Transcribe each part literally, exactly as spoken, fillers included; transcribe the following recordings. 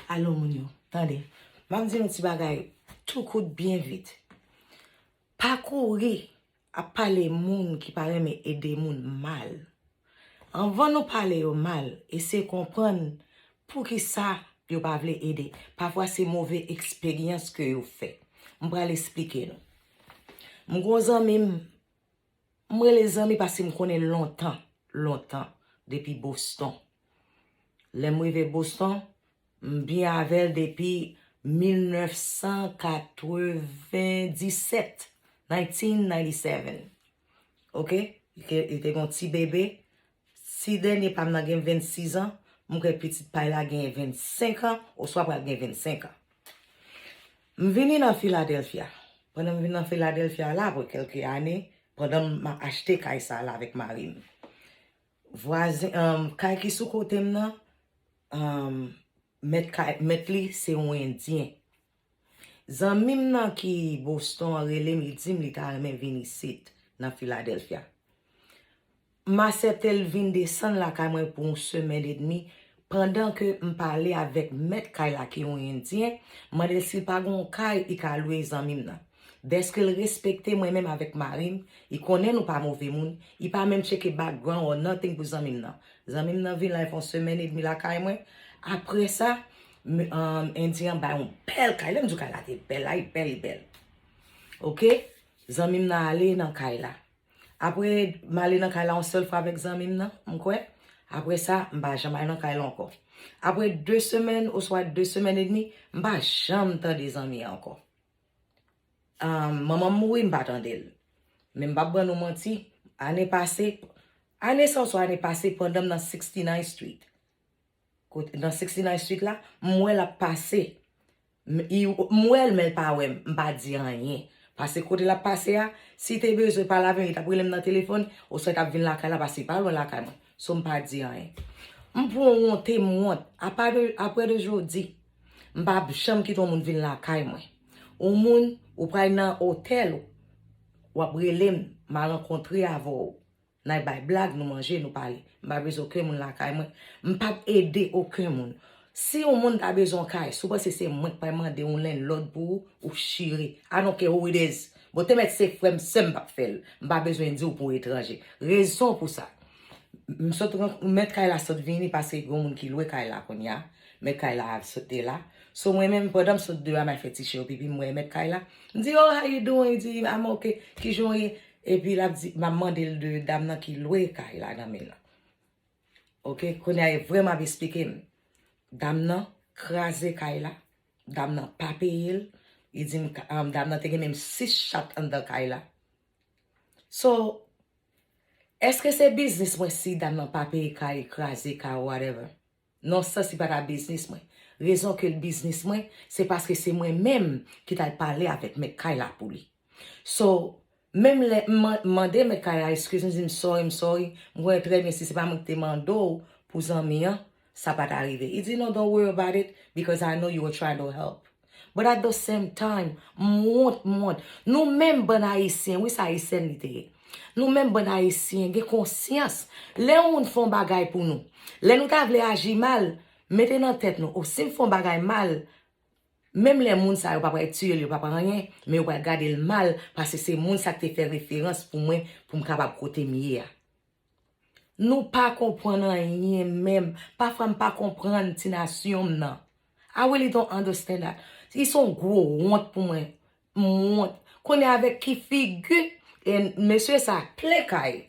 Alo moun yo, tande. M ap di nou ti bagay tou kout byen vit. Pa kouri ap pale moun ki pa renmen ede moun mal. Anvan nou pale yo mal, eseye konprann poukisa yo pa vle ede. Pafwa se move eksperyans ke yo fè. M pral esplike nou. M gon zanmi m, m rele zanmi paske m konnen lontan, lontan, depi Boston. Lè m rive Boston, m byen avè l depi mil nèf san katrevenndisèt, nineteen ninety-seven. Oke? Li te, li te gon ti bebe. Si dènye pa m nan gen vennsis an, m kwè pitit pa l la gen vennsenk an, oswa pral gen vennsenk an. M vini nan Philadelphia. Pandan m vin nan Philadelphia la, apre kèlke ane, pandan m achte kay sa la avèk mari m. Vwazen, um, kay ki sou kote m nan, um, mèt kay, mèt li se yon Endyen. Zanmi m nan ki Boston an rele m, li di m li ta renmen vin isit, nan Philadelphia. M aksepte l vin desann lakay mwen pou yon semèn edmi, pandan ke m pale avèk mèt kay la ki yon Endyen, m mande l si l pa gen yon kay li ka lwe zanmi m nan. Dèske l respekte mwen menm avèk mari m, li konnen nou pa move moun, li pa menm tcheke background or nothing pou zanmi m nan. Zanmi m nan vin la, li fè yon semèn edmi lakay mwen. Apre sa, m, um, Endyen an bay yon bèl kay. Lè m di w kay la te bèl la, li bèl, li bèl. Oke? Zanmi m nan ale nan kay la. Apre, m ale nan kay la yon sèl fwa avèk zanmi m nan, m kwè. Apre sa, m pa janm al nan kay la ankò. Apre de semèn, oswa de semèn edmi, m pa janm tande zanmi an ankò. Um, manman m mouri, m pa tande l. Men m p ap ban nou manti, ane pase, ane sa oswa ane pase, pandan m nan sixty-ninth Street, kote, nan sixty-ninth Street la, m wè l ap pase. M, i, m wè l, men l pa wè m. M pa di anyen. Paske kote l ap pase a, si te bezwen pale avè m, li t ap rele m nan telefòn, oswa li t ap vin lakay la, paske li pa lwen lakay mwen. So, m pa di anyen. M pran wonte, m wont. Apa de, apre de jodi, m p ap janm kite yon moun vin lakay mwen. Yon moun, ou pral nan otèl, w ap rele m, m a rankontre avè w. N al bay blag, nou manje, nou pale. M pa bezwen okenn moun lakay mwen. M p ap ede okenn moun. Si yon moun ta bezwen yon kay, si w panse se mwen k pral mande yon landlord pou ou, ou chire. I don't care who it is. Bon, te mèt se frè m, sè m, m p ap fè l. M pa bezwen di w pou etranje. Rezon pou sa. M sot ran-, mèt kay la sot vini paske gen yon moun ki lwe kay la kounye a. Mèt kay la sot te la. So mwen menm, pandan m sot deyò a, m al fè ti chen yo pipi, m wè mèt kay la. M di, "Oh, how you doing?" Li di, "I'm okay. Kijan w ye?" Epi l ap di, m ap mande l de dam nan ki lwe kay la nan men l lan. Oke, kounye a, e vrè m ap esplike m. Dam nan kraze kay la. Dam nan pa peye l. Li di m, ka- um, dam nan te gen menm sis chat anndan kay la. So, èske se biznis mwen si dam nan pa peye kay, kraze kay, whatever? Non, sa si pa ta biznis mwen. Rezon ke l biznis mwen, se paske se mwen menm ki t al pale avèk mèt kay la pou li. So, menm lè m man- mande mèt kay la eskiz, m di, "M sorry, m sorry. M konnen trè byen si se pa mwen ki te mande w pou zanmi an, sa pa ta rive." Li di, "No, don't worry about it because I know you were trying to help." But at the same time, m wont, m wont. Nou menm bann Ayisyen, wi, sa Ayisyèn li te ye. Nou menm bann Ayisyen, gen konsyans. Lè yon moun fè yon bagay pou nou, lè nou ta vle aji mal, mete nan tèt nou, o, si m fè yon bagay mal, menm lè moun sa yo pa pral tiye l, yo pa pral anyen, men yo pral gade l mal, paske se moun sa k te fè referans pou mwen, pou m kapab kote m ye a. Nou pa konprann anyen menm. Pafwa m pa konprann ti nasyon m nan. I really don't understand that. Li se yon gwo wont pou mwen. M wont. Konnen avèk ki figi, e mesye sa plen kay.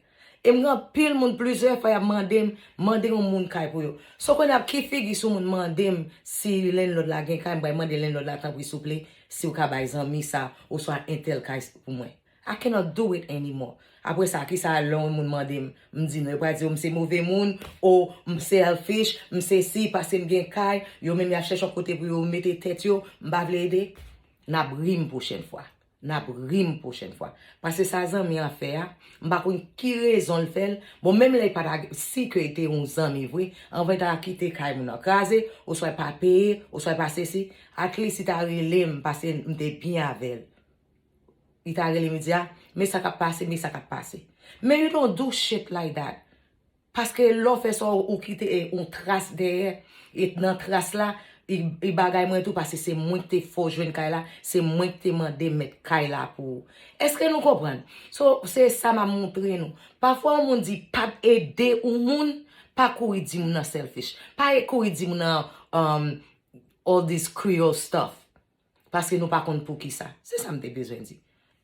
E m gen anpil moun, plizyè fwa y ap mande m, mande yon moun kay pou yo. So konnen ak ki figi si yon moun mande m si landlord la gen kay, m pral mande landlord la, "Tanpri souple, si w ka bay zanmi sa, oswa entèl kay pou mwen." I cannot do it anymore. Apre sa, kisa lè yon moun mande m, m di non, yo pral di, "O, m se move moun, o, m selfish, m se si, paske m gen kay," yo menm y ap chèche yon kote pou yo mete tèt yo, m pa vle ede. N ap ri m pwochèn fwa. N ap ri m pwochèn fwa. Paske sa zanmi an fè a, m pa konn ki rezon l fè l. Bon, menm lè l pa ta, si ke l te yon zanmi vre, anvan l ta kite kay moun nan kraze, oswa l pa peye, oswa l pa sesi, at least li ta rele m, paske m te byen avè l. Li ta rele m, li di, "A, men sa k ap pase, men sa k ap pase." Men you don't do shit like that. Paske lè w fè sa, ou kite, e, yon tras dèyè, e nan tras la, I, i bagay mwen tou, paske se mwen ki te fè w jwenn kay la, se mwen ki te mande mèt kay la pou ou. Èske nou konprann? So, se sa m ap montre nou. Pafwa, yon moun di pa t ede yon moun, pa kouri di moun nan selfish. Pa kouri di moun nan um, all this Creole stuff. Paske nou pa konn poukisa. Se sa m te bezwen di.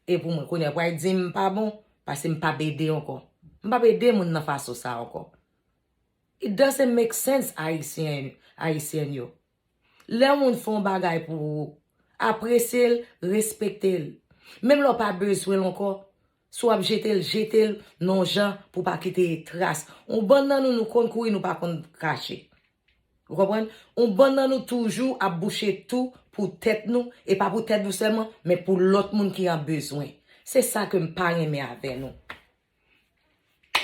E pou mwen, kounye a, pral di m pa bon, paske m p ap ede ankò. M p ap ede moun nan fason sa ankò. It doesn't make sense, Ayisyen, Ayisyèn yo. Lè yon moun fè yon bagay pou ou, apresye l, respekte l. Menm lè w pa bezwen l ankò, si w ap jete l, jete l nan yon jan pou pa kite tras. Yon bann nan nou, nou konn kouri, nou pa konn kache. Ou konprann? Yon bann nan nou toujou ap bouche tou pou tèt nou, e pa pou tèt nou sèlman, men pou lòt moun ki an bezwen. Se sa ke m pa renmen avè nou.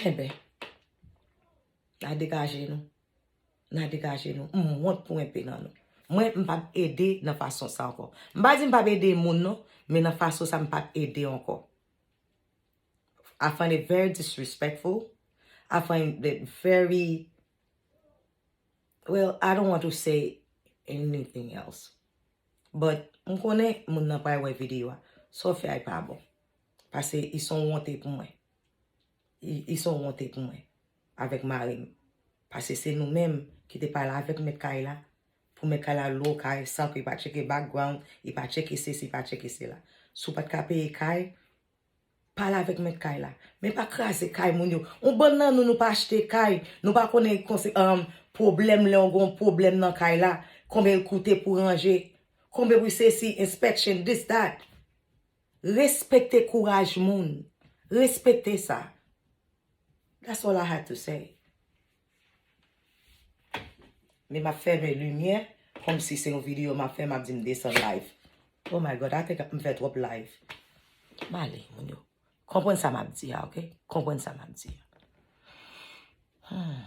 Enben, n a degaje nou. N a degaje nou. M wont pou enpe nan nou. Mwen, m p ap ede nan fason sa ankò. M pa di m p ap ede moun non, men nan fason sa m p ap ede ankò. I find it very disrespectful. I find it very, well, I don't want to say anything else. But m konnen moun nan pral wè videyo a. Sa w fè a pa bon. Paske i se yon wonte pou mwen. I, i se yon wonte pou mwen. Avèk mari m. Paske se nou menm ki te pale avèk mèt kay la. Pou mèt kay la lwe w kay san ke i pa tcheke background, i pa tcheke sesi, i pa tcheke sela. Si w pa t ka peye kay, pale avèk mèt kay la. Men pa kraze kay moun yo. Yon bann nan nou, nou pa achte kay. Nou pa konnen konse, um, pwoblèm lè w gen yon pwoblèm nan kay la. Konbyen l koute pou ranje. Konbyen pou sesi, inspection, this, that. Respekte kouraj moun. Respekte sa. That's all I had to say. Men m ap fèmen limyè, kòmsi se yon videyo m ap fè, m ap di m desann live. Oh my God, I think m fè twòp live. M ale, moun yo. Konprann sa m ap di a, ok? Konprann sa m ap di a. Hmm.